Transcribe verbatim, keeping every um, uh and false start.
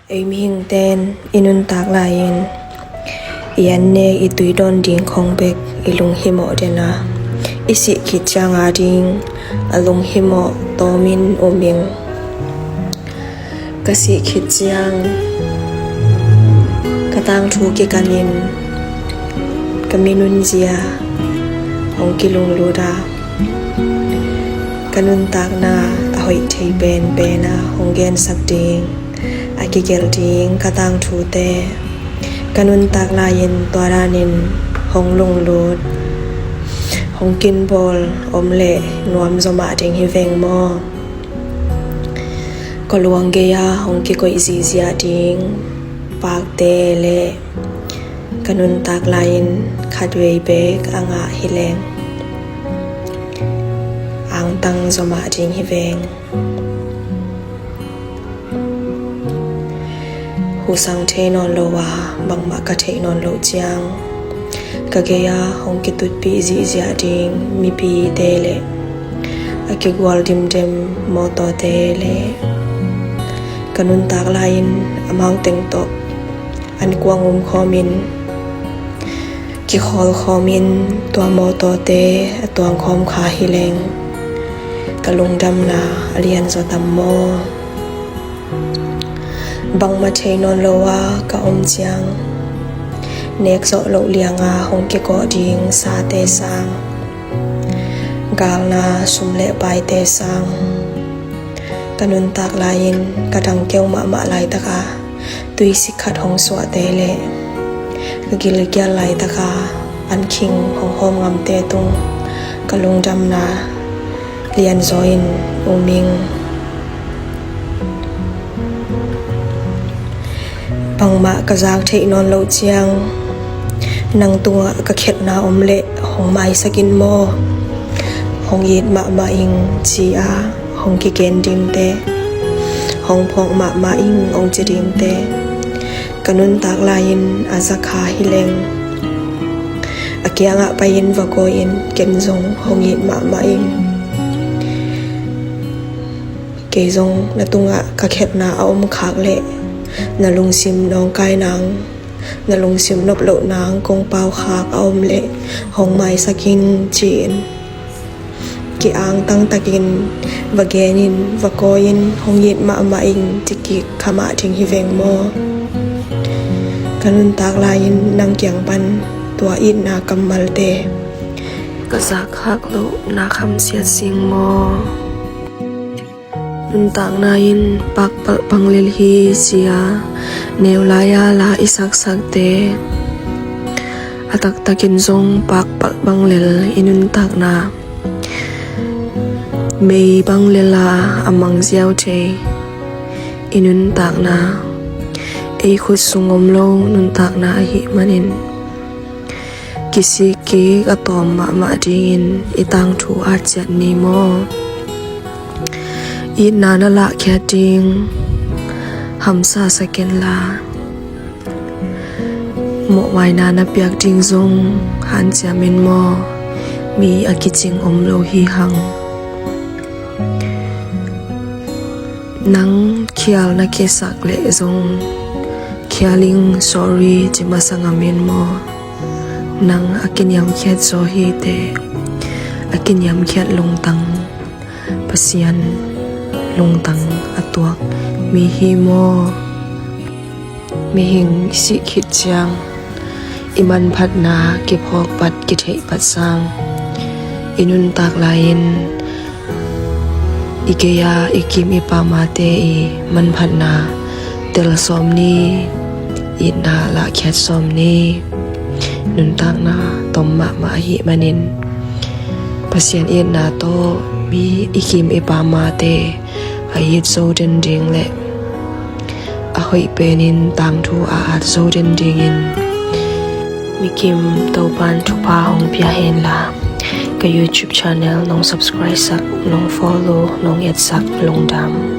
Ei mihingte'n i nuntak lai-in i annek i tui dawn ding khong bek i lunghimawh den a, i sih khit ciang a ding a lunghimawh tawmin um ing. Ka sih khit ciang ka tangthu kikanin ka minunzia hong kilunglut a, ka nuntakna a hoih thei penpen a hong gensak ding a kigelh ding ka tangthute ka nuntak lai-in tua danin hong lunglut, hong kinbawl om leh nuam zaw mah ding hi veng maw? Ka luang gei-a hong kikoih zihziah ding pakte le ka nuntak lai-in khatvei bek a ngah hi leng angtang zaw mah ding hi veng. Husang thei nawn lo a, bangmah ka theih nawn loh ciang ka gei-a hong kitutpih zihziah ding mipite le a kigual dimdem mawtawte le ka nuntak lai-in amau teng tawh an kuang um khawmin kikhawl khawmin tua mawtawte a tuang khawm kha hi leng ka lungdamna a lian zaw tam maw? Bangmah thei nawn lo a ka om ciang nek zawh loh lianga hong kikawh ding sate sang, galna sum le paite sang, ka nuntak lai-in ka dangkeu mahmah laitaka tui sik khat hong suahte le ka gilkial laitaka an khing hong hawm ngamte tung ka lungdamna lianzaw in um ing. Bangmah ka zak theih nawn loh ciang nang tungah ka khetna om leh hong maisak in maw? Hong it mahmah ing ci-a hong kigen dingte, hong phawk mahmah ing hong ci dingte ka nuntak lai-in a za kha hi leng a kiangah pai-in va kawi-in ken zong hong it mahmah ing. Kei zong na tungah ka khetna a om khak leh na lungsim nawngkai nang, na lungsim nop loh nang kong pau khak a om leh hong maisak ing ci-in ki-angtang takin va genin va kawi-in hong it mahmah ing ci kik kha mah ding hi veng maw? Ka nuntak lai-in nang kiang pan tua itna kammalte ka zak khak loh na khamsiat sing maw? Nuntakna in pakpalh bang lel hi ci-a neu lai-a la i saksakte a taktakin zong pakpalh bang lel i nuntakna, mei bang lel a a mang ziau thei i nuntakna, ei khut sung om lo nuntakna ahih manin kisik kik a tawm mahmah dingin i tangthu at ciat ni maw? Itna na lahkhiat ding hamsa sa ken la, mawhmaina na piak ding zong hanciam in maw? Mi a kicing om lo hi hang. Nang khial na kisak leh zong khial ing sorry ci masa ngam in maw? Nang a kiniamkhiat zaw hi teh, a kiniamkhiat lungtang Pasian lungtang a tuak mi hi maw? Mihing i sih khit ciang i manphatna kiphawk pat kitheih pat sang i nuntak lai-in i gei-a i kim i pamate i manphatna tel sawm ni, itna lahkhiat sawm ni. Nuntakna tom mahmah ahih manin Pasian itna tawh mi i kim i pamate a it zo den ding le a hoih penin tangthu a at zo den dingin mikim Topan thupha hong pia hen la, ka YouTube channel nong subscribe sak, nong follow, nong etsak lungdam.